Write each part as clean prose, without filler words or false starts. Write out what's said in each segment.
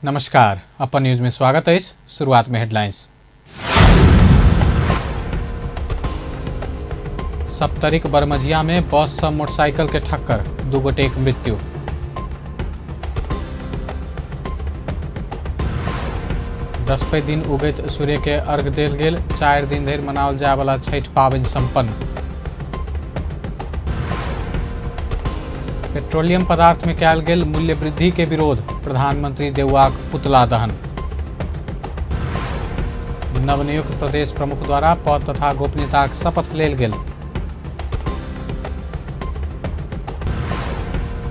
नमस्कार, अपन न्यूज में स्वागत अछि। शुरुआत में हेडलाइंस। सप्तरीक बरमझिया में बस से मोटरसाइकिल के ठक्कर, 2 गोटेक मृत्यु। बृहस्पति दिन उगैत सूर्य के अर्घ देल गेल। 4 दिन धरि मनाओल जाय वाला छठि पाबनि संपन्न। पेट्रोलियम पदार्थ में कयल गेल मूल्य वृद्धि के विरोध, प्रधानमंत्री देउवाक पुतला दहन। नवनियुक्त प्रदेश प्रमुख द्वारा पद तथा गोपनीयताक शपथ लेल गेल।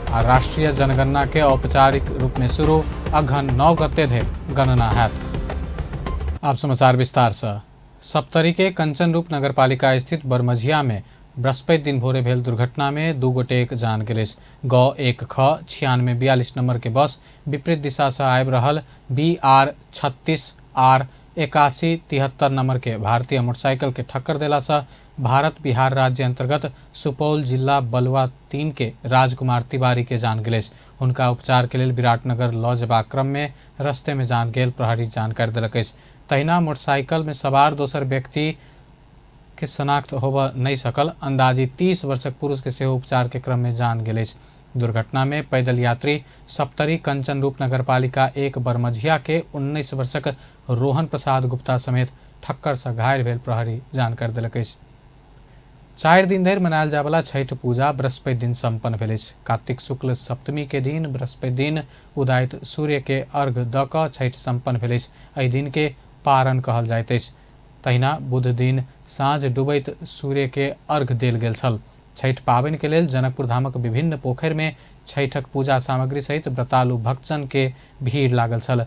आ राष्ट्रीय जनगणना के औपचारिक रूप में शुरू, अघन 9 गते धरि गणना हैत। आप समाचार विस्तार से। सप्तरी के कंचन रूप नगरपालिका स्थित बरमझिया में बृहस्पति दिन भोरे भेल दुर्घटना में 2 गोटेक जान गेल अछि। ग 1 ख 96 42 नंबर के बस विपरीत दिशा से आबि रहल बी आर 36 आर 81 73 नंबर के भारतीय मोटरसाइकिल के ठक्कर देला से भारत बिहार राज्य अंतर्गत सुपौल जिला बलुआ 3 के राजकुमार तिवारी के जान गेल अछि। हुनका उपचार के लेल विराटनगर लऽ जेबाक क्रम में रस्ते में जान गेल प्रहरी जानकारी देलक अछि। तहिना मोटरसाइकिल में सवार दोसर व्यक्ति के शनाख्त होबऽ नहि सकल। अंदाजी 30 वर्षक पुरुष के सेहो उपचार के क्रम में जान गेल अछि। दुर्घटना में पैदल यात्री सप्तरी कंचन रूप नगरपालिका 1 बरमझिया के 19 वर्षक रोहन प्रसाद गुप्ता समेत ठक्कर से घायल भेल प्रहरी जानकारी देलक अछि। 4 दिन धरि मनायल जायवला छठि पूजा बृहस्पति दिन संपन्न भेल अछि। कार्तिक शुक्ल सप्तमी के दिन बृहस्पति दिन उदायत सूर्य के अर्घ दऽ कऽ छठि संपन्न भेल अछि। एहि दिन के पारण कहल जाइत अछि। तहिना बुध दिन साँझ डूबैत सूर्य के अर्घ देल गेल छल। छठि पाबनि के लेल जनकपुर धामक विभिन्न पोखरि में छठिक पूजा सामग्री सहित व्रतालु भक्तजन के भीड़ लागल छल।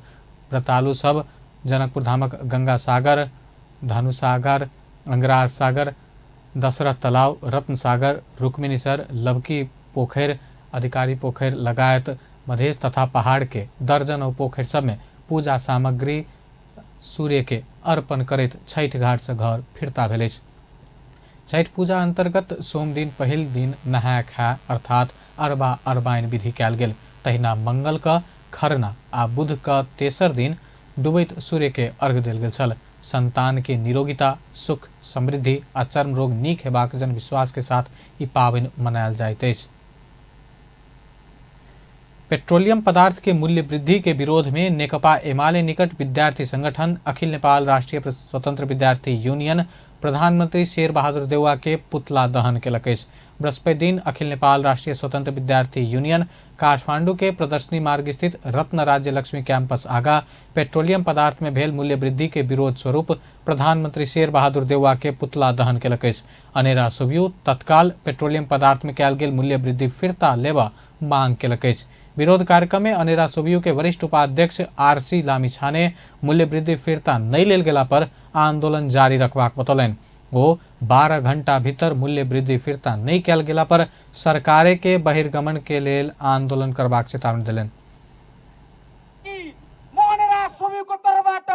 व्रतालु सब जनकपुर धामक गंगा सागर, धनुसागर, अंगराज सागर, दशरथ तालाब, रत्न सागर, रुक्मिणीसर, लवकी पोखरि, अधिकारी पोखरि लगायत मधेश तथा पहाड़ के दर्जनों पोखरि सब में पूजा सामग्री सूर्य के अर्पण करैत छठि घाट से घर फिरता भेल अछि। छठि पूजा अंतर्गत सोमदिन पहिल दिन नहाय खाय अर्थात अरबा अरबाइन विधि कयल गेल। तहिना मंगल क खरना आ बुध क तेसर दिन डूबैत सूर्य के अर्घ देल गेल छल। संतान के निरोगिता, सुख, समृद्धि आ चर्म रोग नीक हेबाक जनविश्वास के साथ ई पाबनि मनायल जाइत अछि। पेट्रोलियम पदार्थ के मूल्य वृद्धि के विरोध में नेकपा एमाले निकट विद्यार्थी संगठन अखिल नेपाल राष्ट्रीय स्वतंत्र विद्यार्थी यूनियन प्रधानमंत्री शेर बहादुर देउवा के पुतला दहन केलक अछि। बृहस्पति दिन अखिल नेपाल राष्ट्रीय स्वतंत्र विद्यार्थी यूनियन काठमांडू के प्रदर्शनी मार्ग स्थित रत्न राज्य लक्ष्मी कैंपस आगा पेट्रोलियम पदार्थ में भेल मूल्य वृद्धि के विरोध स्वरूप प्रधानमंत्री शेर बहादुर देउवा के पुतला दहन केलक अछि। अनेरा सुबियु तत्काल पेट्रोलियम पदार्थ में कयल गेल मूल्य वृद्धि फिर्ता लेबऽ मांग केलक अछि। विरोध कार्यक्रम में अनेरा सुबियु के वरिष्ठ उपाध्यक्ष आर सी लामिछाने मूल्य वृद्धि फिर्ता नहि लेल गेला पर आंदोलन जारी रखबाक बतौलनि। ओ 12 घंटा भीतर मूल्य वृद्धि फिर्ता नहि कयल गेला पर सरकारे के बहिर्गमन के लेल आंदोलन करबाक चेतावनी देलनि। म अनेरा सुबियुको तर्फबाट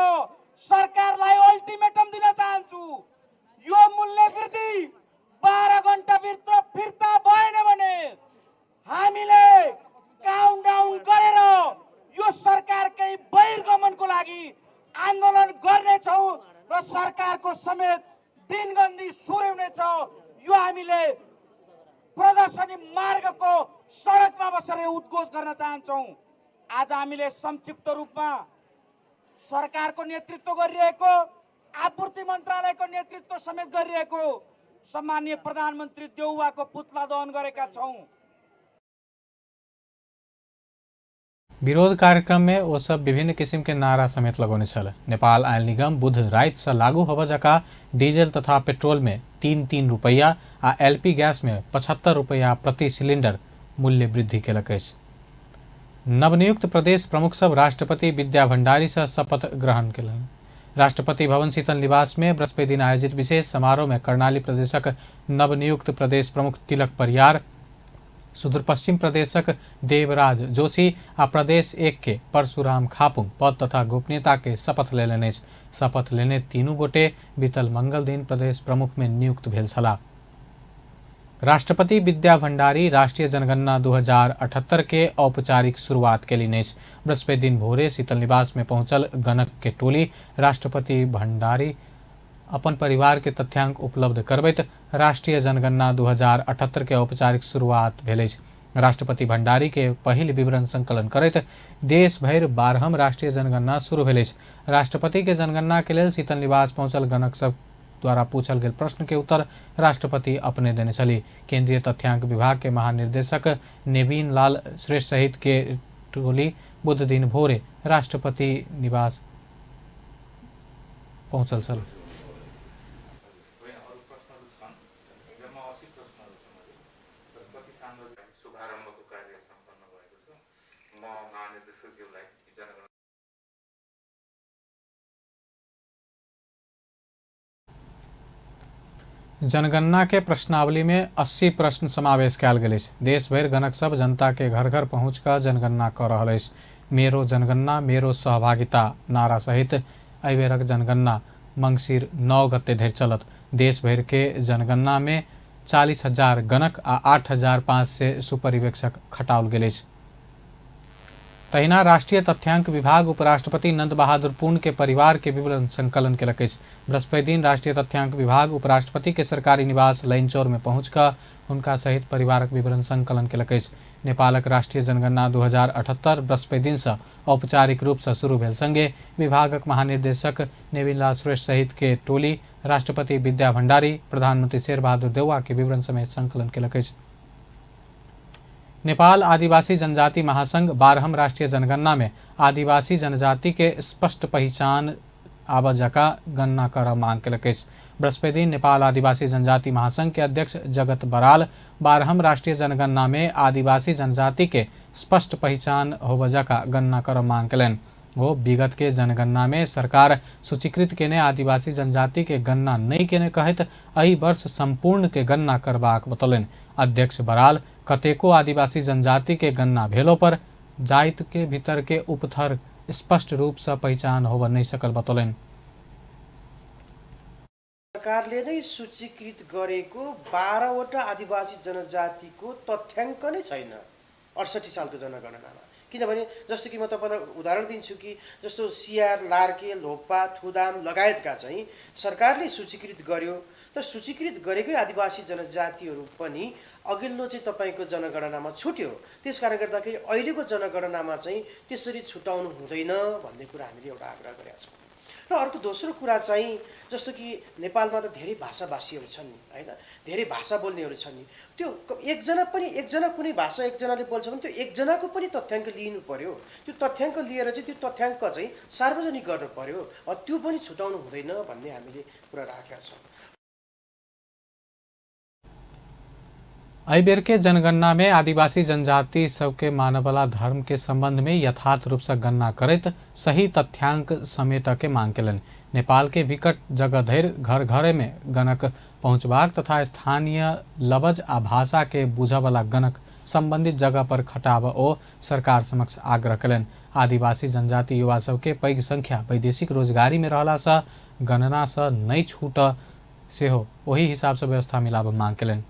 सरकारलाई अल्टिमेटम दिन चाहन्छु, यो मूल्य वृद्धि 12 घण्टा भित्र फिर्ता भएन भने हामीले काउन्टडाउन गरेर यो सरकारकै बहिर्गमनको लागि आन्दोलन गर्नेछौँ र सरकारको समेत दिनगन्दी सुर्याउनेछ। यो हामीले प्रदर्शनी मार्गको सडकमा बसेर यो उद्घोष गर्न चाहन्छौँ। आज हामीले संक्षिप्त रूपमा सरकारको नेतृत्व गरिरहेको, आपूर्ति मन्त्रालयको नेतृत्व समेत गरिरहेको सम्माननीय प्रधानमन्त्री देउवाको पुतला दहन गरेका छौँ। विरोध कार्यक्रम में ओ सब विभिन्न किसिम के नारा समेत लगौने छल। नेपाल आयल निगम बुध राति से लागू होबऽ जका डीजल तथा पेट्रोल में 3-3 रुपैया आ एलपी गैस में 75 रुपैया प्रति सिलिंडर मूल्य वृद्धि केलक अछि। नवनियुक्त प्रदेश प्रमुख सब राष्ट्रपति विद्या भंडारी से शपथ ग्रहण केलनि। राष्ट्रपति भवन शीतल निवास में बृहस्पति दिन आयोजित विशेष समारोह में कर्णाली प्रदेशक नवनियुक्त प्रदेश प्रमुख तिलक परियार, सुदूरपश्चिम प्रदेशक देवराज जोशी आ प्रदेश 1 के परशुराम खापुंग पद तथा गोपनीयता के शपथ लेलनि अछि। शपथ लेने तीनू गोटे बीतल मंगल दिन प्रदेश प्रमुख में नियुक्त भेल छलाह। राष्ट्रपति विद्या भण्डारी राष्ट्रिय जनगणना 2078 के औपचारिक शुरुआत केलनि अछि। बृहस्पति दिन भोरे शीतल निवास में पहुंचल गणक के टोली राष्ट्रपति भण्डारी अपन परिवार के तथ्यांक उपलब्ध करबैत राष्ट्रिय जनगणना 2078 के औपचारिक शुरुआत भेल अछि। राष्ट्रपति भण्डारी के पहिल विवरण संकलन करैत देश भरि 12म राष्ट्रिय जनगणना शुरू भेल अछि। राष्ट्रपति के जनगणना के लेल शीतल निवास पहुंचल गणक सब द्वारा पूछल गेल प्रश्न के उत्तर राष्ट्रपति अपने देने छली। केंद्रीय तथ्यांक विभाग के महानिर्देशक नेवीन लाल श्रेष्ठ सहित के टोली बुध दिन भोरे राष्ट्रपति निवास पहुंचल छल। जनगणना के प्रश्नावली में 80 प्रश्न समावेश कयल गेल अछि। देश भरि गणक सब जनता के घर घर पहुँच कऽ जनगणना कऽ रहल अछि। मेरो जनगणना मेरो सहभागिता नारा सहित एहि बेरक जनगणना मंगसिर 9 गते धरि चलत। देश भरि के जनगणना में 40,000 गणक आ 8,500 सुपरिवेक्षक खटाओल गेल अछि। तहिना राष्ट्रीय तथ्यांक विभाग उपराष्ट्रपति नंद बहादुर पुन के परिवार के विवरण संकलन केलक अछि। बृहस्पति दिन राष्ट्रीय तथ्यांक विभाग उपराष्ट्रपति के सरकारी निवास लैनचौर में पहुंच कऽ हुनका सहित परिवारक विवरण संकलन केलक अछि। नेपालक राष्ट्रीय जनगणना 2078 बृहस्पति दिन से औपचारिक रूप से शुरू भेल संगे विभागक महानिर्देशक नेविनलाल श्रेष्ठ सहित के टोली राष्ट्रपति विद्या भण्डारी, प्रधानमंत्री शेरबहादुर देउवा के विवरण समेत संकलन केलक अछि। नेपाल आदिवासी जनजाति महासंघ 12म राष्ट्रीय जनगणना में आदिवासी जनजाति के स्पष्ट पहिचान आबऽ जकाँ गणना करऽ मांग केलक अछि। बृहस्पति दिन नेपाल आदिवासी जनजाति महासंघ के अध्यक्ष जगत बराल 12म राष्ट्रीय जनगणना में आदिवासी जनजाति के स्पष्ट पहिचान होबऽ जकाँ गणना करऽ मांग केलनि। वो विगत के जनगणना में सरकार सूचीकृत केने आदिवासी जनजाति के गणना नहीं केने कहैत एहि वर्ष संपूर्ण के गणना करबाक बतौलनि। अध्यक्ष बराल कतेको आदिवासी जनजाति के गणना भेलो पर जाति के भीतर के उपथर स्पष्ट रूप से पहिचान होबऽ नहीं सकल बतौलनि। सरकारले नै सूचीकृत गरेको 12वटा आदिवासी जनजातिको तथ्याङ्क नै छैन 68 सालको जनगणनामा। किनभने जस्तो कि म तपाईँलाई उदाहरण दिन्छु कि जस्तो सियार, लार्के, लोप्पा, थुदाम लगायतका चाहिँ सरकारले सूचीकृत गर्यो, तर सूचीकृत गरेकै आदिवासी जनजातिहरू पनि अघिल्लो चाहिँ तपाईँको जनगणनामा छुट्यो। त्यस कारण गर्दाखेरि अहिलेको जनगणनामा चाहिँ त्यसरी छुटाउनु हुँदैन भन्ने कुरा हामीले एउटा आग्रह गरेका छौँ। र अर्को दोस्रो कुरा चाहिँ जस्तो कि नेपालमा त धेरै भाषाभाषीहरू छन् नि, हैन, धेरै भाषा बोल्नेहरू छन् नि, त्यो एकजना कुनै भाषा एकजनाले बोल्छ भने त्यो एकजनाको पनि तथ्याङ्क लिनु पर्यो। त्यो तथ्याङ्क लिएर चाहिँ त्यो तथ्याङ्क चाहिँ सार्वजनिक गर्नु पर्यो, त्यो पनि छुटाउनु हुँदैन भन्ने हामीले कुरा राखेका छौँ। एहि बेर के जनगणना में आदिवासी जनजाति सबके मानवला धर्म के संबंध में यथार्थ रूप से गणना करैत सही तथ्यांक समेत के मांग केलनि। नेपाल के विकट जगह धरि घर घरे में गणक पहुंचबाक तथा स्थानीय लवज आ भाषा के बुझयवला गणक संबंधित जगह पर खटाब ओ सरकार समक्ष आग्रह केलनि। आदिवासी जनजाति युवा सबके पैघ संख्या वैदेशिक रोजगारी में रहला से गणना से नहि छूट सेहो ओहि हिसाब से व्यवस्था मिलाब मांग केलनि।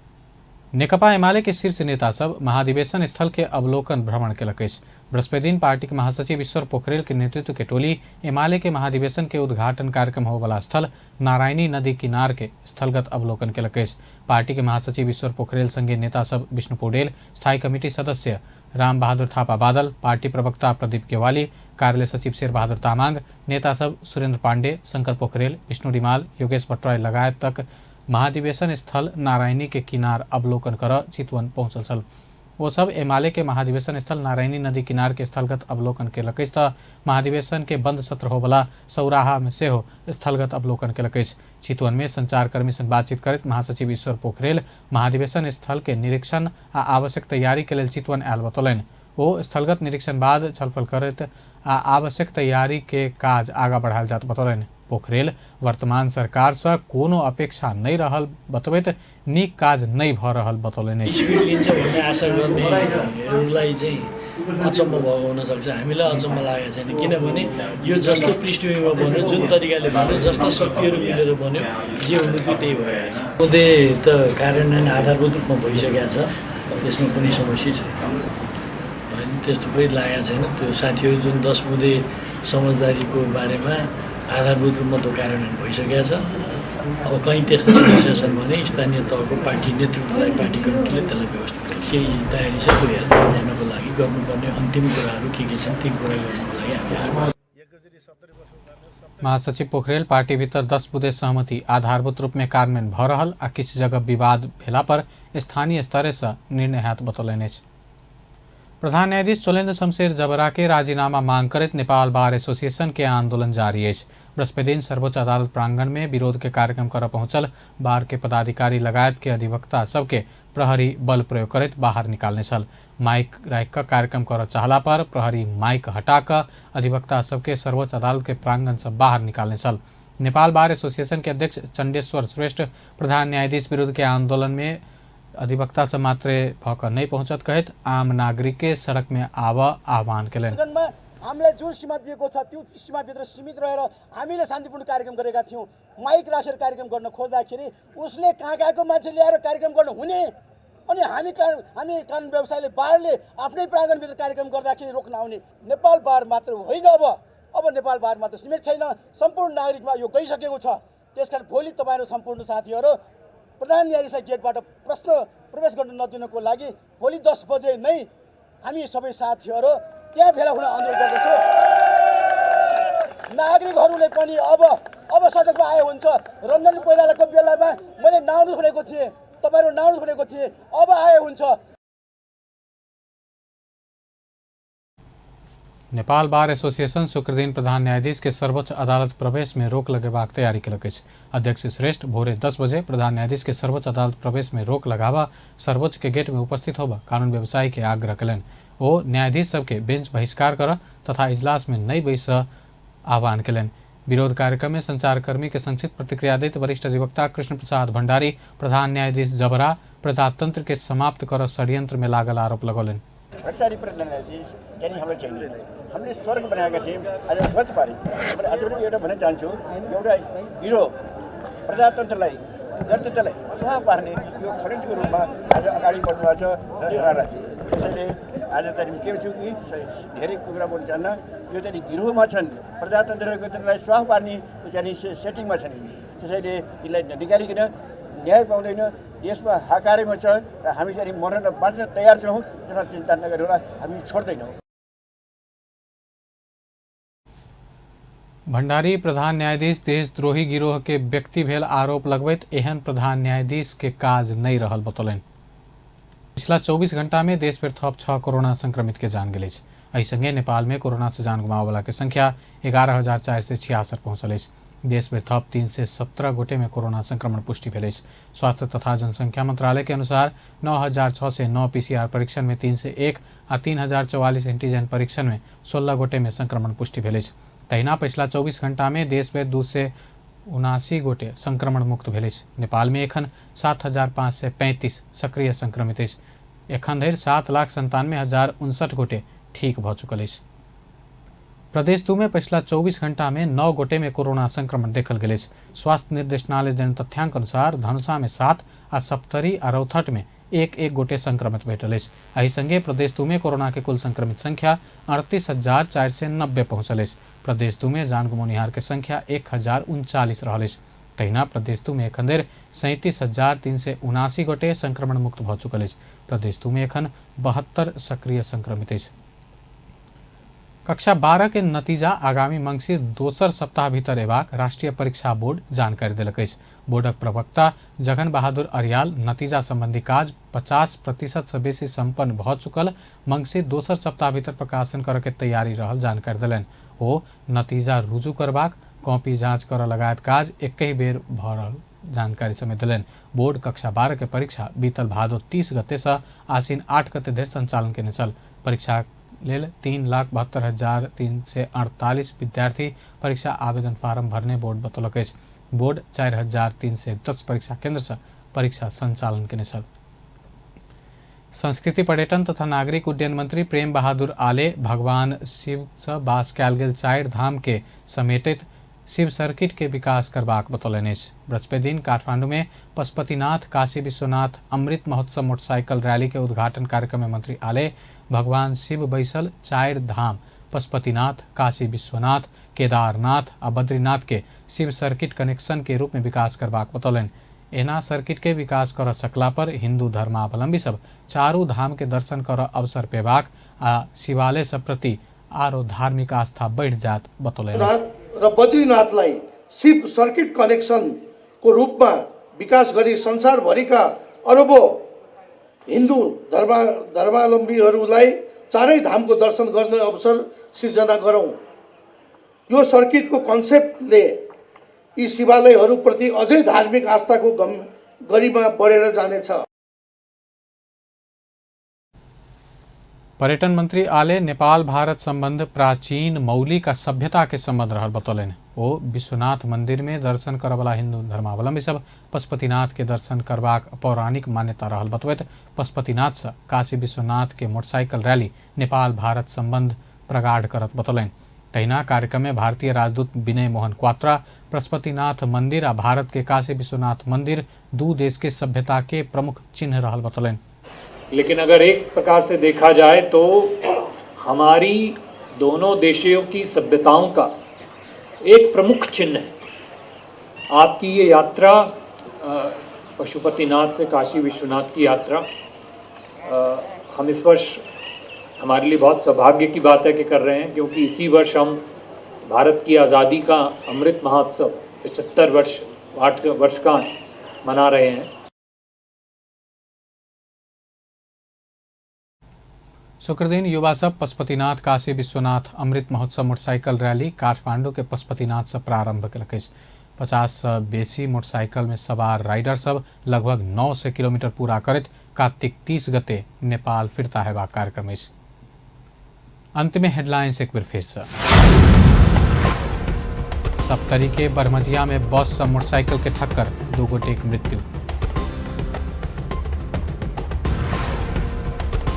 नेकपा एमाले के शीर्ष नेता सब महाधिवेशन स्थल के अवलोकन भ्रमण केलक अछि। बृहस्पति दिन पार्टी के महासचिव ईश्वर पोखरेल के नेतृत्व के टोली एमाले के महाधिवेशन के उद्घाटन कार्यक्रम होवला स्थल नारायणी नदी किनार के स्थलगत अवलोकन केलक अछि। पार्टी के महासचिव ईश्वर पोखरेल संगे नेता सब विष्णु पौडेल, स्थायी कमिटी सदस्य राम बहादुर थापा बादल, पार्टी प्रवक्ता प्रदीप गेवाली, कार्यालय सचिव शेरबहादुर तामाङ, नेता सब सुरेन्द्र पाण्डे, शंकर पोखरेल, विष्णु रिमाल, योगेश भट्टराई लगायत तक महाधिवेशन स्थल नारायणी के किनार अवलोकन कर चितवन पहुंचल छल। वो सब एमाले के महाधिवेशन स्थल नारायणी नदी किनार के स्थलगत अवलोकन केलक अछि त महाधिवेशन के बंद सत्र होवला सौराहा में सेहो स्थलगत अवलोकन केलक अछि। चितवन में संचारकर्मी संग बातचीत करैत महासचिव ईश्वर पोखरेल महाधिवेशन स्थल के निरीक्षण आ आवश्यक तैयारी के लेल चितवन आयल बतौलनि। ओ स्थलगत निरीक्षण बाद छलफल करैत आ आवश्यक तैयारी के काज आगा बढ़ायल जात बतौलनि। पोखरेल वर्तमान सरकार से कोनो अपेक्षा नहीं रहल बतबैत नीक काज नहीं भ रहल बतौलनि। स्पिड लिन्छ भन्ने आशा गर्नेहरूलाई चाहिँ अचम्म भएको हुनसक्छ, हामीलाई अचम्म लागेको छैन। किनभने यो जस्तो पृष्ठभूमिमा बन्यो, जुन तरिकाले बन्यो, जस्ता शक्तिहरू मिलेर बन्यो, जे हुनु थियो त्यही भइरहेको छ। बुँदे त कार्यान्वयन आधारभूत रूपमा भइसकेको छ, त्यसमा कुनै समस्या छैन, होइन त्यस्तो कोही लागेको छैन। त्यो साथीहरू जुन 10 बुँदे समझदारीको बारेमा आधारभूत रूपमा त्यो कार्यान्वयन भइसकेको छ। अब कहीँ त्यस्ता समस्या छन् भने स्थानीय तहको पार्टी नेतृत्वलाई, पार्टी कमिटीले त्यसलाई व्यवस्थित गर्छ। केही तयारी छ, त्यो हेरचाह गर्नको लागि गर्नुपर्ने अन्तिम कुराहरू के के छन् ती कुरा गर्नको लागि हामी आएको। महासचिव पोखरेल पार्टीभित्र 10 बुँदे सहमति आधारभूत रूप में कार्यान्वयन भ रहल आ किछु जगह विवाद भेला पर स्थानीय स्तर से निर्णय हैत बतौलनि अछि। प्रधान न्यायाधीश चोलेन्द्र शमशेर जबरा के राजीनामा मांग करैत नेपाल बार एसोसिएशन के आंदोलन जारी अछि। बृहस्पतिदिन सर्वोच्च अदालत प्रांगण में विरोध के कार्यक्रम कर पहुंचल बार के पदाधिकारी लगायत के अधिवक्ता सबके प्रहरी बल प्रयोग करैत बाहर निकालने छल। माइक राखि कऽ कार्यक्रम कर चाहला पर प्रहरी माइक हटा कऽ अधिवक्ता सबके सर्वोच्च अदालत के प्रांगण से बाहर निकालने छल। नेपाल बार एसोसिएशन के अध्यक्ष चंडेश्वर श्रेष्ठ प्रधान न्यायाधीश विरुद्ध के आंदोलन में अधिवक्ता सब मात्रे भऽ कऽ नहि पहुँचत कहैत आम नागरिक के सड़क में आबऽ आह्वान केलनि। हामीलाई जुन सीमा दिएको छ त्यो सीमाभित्र सीमित रहेर हामीले शान्तिपूर्ण कार्यक्रम गरेका थियौँ। माइक राखेर कार्यक्रम गर्न खोज्दाखेरि उसले कहाँ कहाँको मान्छे ल्याएर कार्यक्रम गर्नु हुने, अनि हामी कानुन व्यवसायले बारले आफ्नै प्राङ्गणभित्र कार्यक्रम गर्दाखेरि रोक्न आउने। नेपाल बार मात्र होइन, अब नेपाल बार मात्र सीमित छैन, सम्पूर्ण नागरिकमा यो गइसकेको छ। त्यसकारण भोलि तपाईँहरू सम्पूर्ण साथीहरू प्रधान न्यायाधीशलाई गेटबाट प्रवेश गर्न नदिनको लागि भोलि 10 बजे नै हामी सबै साथीहरू त्यहाँ भेला हुन अनुरोध गर्दछु। नागरिकहरूले पनि अब सडकमा आए हुन्छ। रञ्जन कोइरालाको बेलामा मैले नआउनु भनेको थिएँ, तपाईँहरू नआउनु भनेको थिएँ, अब आए हुन्छ। नेपाल बार एसोसिएशन शुक्रदिन प्रधान न्यायाधीश के सर्वोच्च अदालत प्रवेश में रोक लगेबाक तैयारी केलक अछि। अध्यक्ष श्रेष्ठ भोरे 10 बजे प्रधान न्यायाधीश के सर्वोच्च अदालत प्रवेश में रोक लगावा सर्वोच्च के गेट में उपस्थित होबा कानून व्यवसायी के आग्रह केलनि। ओ न्यायाधीश सबके बेंच बहिष्कार कर तथा इजलास में नहि बैस आह्वान केलनि। विरोध कार्यक्रम में संचारकर्मी के संक्षिप्त प्रतिक्रिया दैत वरिष्ठ अधिवक्ता कृष्ण प्रसाद भंडारी प्रधान न्यायाधीश जबरा प्रजातंत्र के समाप्त कर षड्यंत्र में लागल आरोप लगौलनि। भ्रष्टाचारी प्रधान न्यायाधीश यानी हामीलाई चाहिँदैन। हामीले स्वर्ग बनाएका थियौँ, आज ध्वज पारे। मैले अझ पनि एउटा भन्न चाहन्छु, एउटा हिरो प्रजातन्त्रलाई गणतन्त्रलाई स्वाहा पार्ने यो षड्यन्त्रको रूपमा आज अगाडि बढ्नु भएको छ राणाजी। त्यसैले आज चाहिँ के छु कि धेरै कुरा बोल्न चाहन्न, यो चाहिँ गिरोहमा छन्, प्रजातन्त्र र गणतन्त्रलाई स्वाहा पार्ने चाहिँ सेटिङमा छन्। त्यसैले यसलाई निकालिकन न्याय पाउँदैन, देशमा हाहाकारमा छ र हामी चाहिँ मर्न र बाँच्न तयार छौँ। त्यसमा चिन्ता नगर्नु होला, हामी छोड्दैनौँ। भंडारी प्रधान न्यायाधीश देशद्रोही गिरोह के व्यक्ति भेल आरोप लगबैत एहन प्रधान न्यायाधीश के काज नहीं रहल बतौलनि। पिछला 24 घंटा में देश पर थप 6 कोरोना संक्रमित के जान गेल अछि। एहि संगे नेपाल में कोरोना से जान गुमाबय के संख्या 11,466 पहुंचल अछि। देश में थप 317 गोटे में कोरोना संक्रमण पुष्टि भेल अछि। स्वास्थ्य तथा जनसंख्या मंत्रालय के अनुसार 9,609 पीसीआर परीक्षण में 301 आ 3,044 एंटीजन परीक्षण में 16 गोटे में संक्रमण पुष्टि भेल अछि। तहिना पिछला 24 घंटा में देश में 279 गोटे संक्रमण मुक्त भेल अछि। नेपाल में एखन 7,535 सक्रिय संक्रमित अछि। एखन धरि 7,97,059 गोटे ठीक भऽ चुकल अछि। प्रदेश 2 में पिछला 24 घंटा में 9 गोटे में कोरोना संक्रमण देखल गेल अछि। स्वास्थ्य निर्देशनालय देने तथ्यांक अनुसार धनुषा में 7 आ सप्तरी आ रौतहट में 1-1 गोटे संक्रमित भेटल अछि। एहि संगे प्रदेश 2 में कोरोना के कुल संक्रमित संख्या 38,490 पहुंचल अछि। प्रदेश 2 में जान गुमौनिहार के संख्या 1,039 रहल अछि। तहिना प्रदेश 2 में एखन धरि 37,379 गोटे संक्रमण मुक्त भऽ चुकल अछि। प्रदेश 2 में एखन 72 सक्रिय संक्रमित अछि। कक्षा 12 के नतीजा आगामी मंगसिर दोसर सप्ताह भीतर एबाक राष्ट्रीय परीक्षा बोर्ड जानकारी देलक अछि। बोर्डक प्रवक्ता जगन बहादुर अरियाल नतीजा संबंधी काज 50% से बेसी संपन्न भऽ चुकल मंगसिर दोसर सप्ताह भीतर प्रकाशन करऽ के तैयारी रहल जानकारी देलनि। ओ नतीजा रुजू करबाक, कॉपी जांच करऽ लगायत काज एकहि बेर भऽ रहल जानकारी समेत देलनि। बोर्ड कक्षा 12 के परीक्षा बीतल भादो 30 गते से आसिन 8 गते धरि संचालन केने छल। परीक्षा लेल 3,72,348 विद्यार्थी परीक्षा आवेदन फारम भरने बोर्ड बतौलक अछि। बोर्ड 4,310 परीक्षा केंद्र से परीक्षा संचालन केने छल। संस्कृति पर्यटन तथा नागरिक उड्डयन मंत्री प्रेम बहादुर आले भगवान शिव से बास कयल गेल चारि धाम के समेटित शिव सर्किट के विकास करबाक बतौलनि अछि। बृहस्पति दिन काठमांडू में पशुपतिनाथ काशी विश्वनाथ अमृत महोत्सव मोटरसाइकिल रैली के उद्घाटन कार्यक्रम में मंत्री आले भगवान शिव बैसल चारि धाम पशुपतिनाथ, काशी विश्वनाथ, केदारनाथ आ बद्रीनाथ के शिव सर्किट कनेक्शन के रूप में विकास करबाक बतौलनि। एना सर्किट के विकास कर सकला पर हिंदू धर्मावलंबी सब चारू धाम के दर्शन कर अवसर पेबाक आ शिवालय सब प्रति आरो धार्मिक आस्था बढ़ि जात बतौलनि। र बद्रीनाथलाई शिव सर्किट कनेक्सनको रूपमा विकास गरी संसारभरिका अरबौं हिन्दू धर्मावलम्बीहरूलाई चारै धामको दर्शन गर्ने अवसर सिर्जना गरौँ। यो सर्किटको कन्सेप्टले यी शिवालयहरूप्रति अझै धार्मिक आस्थाको गरिमा बढेर जानेछ। पर्यटन मंत्री आले नेपाल भारत संबंध प्राचीन मौलिक आ सभ्यता के संबंध रहल बतौलनि। ओ विश्वनाथ मंदिर में दर्शन करवला हिंदू धर्मावलंबी सब पशुपतिनाथ के दर्शन करबाक पौराणिक मान्यता रहल बतबैत पशुपतिनाथ से काशी विश्वनाथ के मोटरसाइकिल रैली नेपाल भारत संबंध प्रगाढ़ करत बतौलनि। तहिना कार्यक्रम में भारतीय राजदूत विनय मोहन क्वात्रा पशुपतिनाथ मंदिर आ भारत के काशी विश्वनाथ मंदिर दू देश के सभ्यता के प्रमुख चिन्ह रहल बतौलनि। लेकिन अगर एक प्रकार से देखा जाए तो हमारी दोनों देशों की सभ्यताओं का एक प्रमुख चिन्ह है। आपकी ये यात्रा पशुपतिनाथ से काशी विश्वनाथ की यात्रा हम इस वर्ष हमारे लिए बहुत सौभाग्य की बात है कि कर रहे हैं, क्योंकि इसी वर्ष हम भारत की आज़ादी का अमृत महोत्सव 75 वर्ष वर्षगांठ मना रहे हैं। शुक्रदिन युवा सब पशुपतिनाथ काशी विश्वनाथ अमृत महोत्सव मोटरसाइकिल रैली काठमांडू के पशुपतिनाथ से प्रारंभ केलक अछि। 50 से बेसी मोटरसाइकिल में सवार राइडर सब लगभग 900 किलोमीटर पूरा करैत कार्तिक 30 गते नेपाल फिरता हेबाक कार्यक्रम अछि। अंत में हेडलाइंस एक बेर फिर से। सप्तरी के बरमजिया में बस से मोटरसाइकिल के ठक्कर, 2 गोटे के मृत्यु।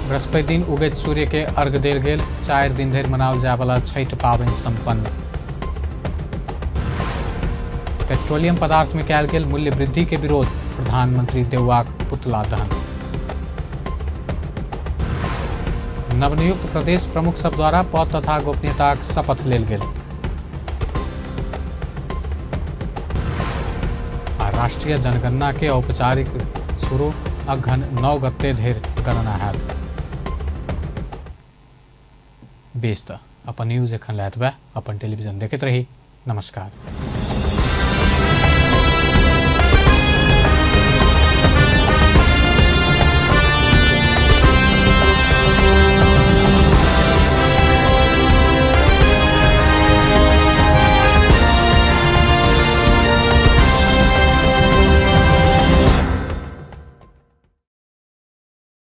बृहस्पति दिन उगैत सूर्य के अर्घ देल गेल। 4 दिन धरि मनाओल जायवला छठि पाबनि संपन्न। पेट्रोलियम पदार्थ में कयल गेल मूल्य वृद्धि के विरोध, प्रधानमंत्री देउवाक पुतला दहन। नवनियुक्त प्रदेश प्रमुख सब द्वारा पद तथा गोपनीयताक शपथ लेल गेल। आ राष्ट्रीय जनगणना के औपचारिक शुरू अघन 9 गते धरि गणना हैत। बेस त अपन न्यूज एखन लैत बा, अपन टेलीविजन देखैत रही। नमस्कार।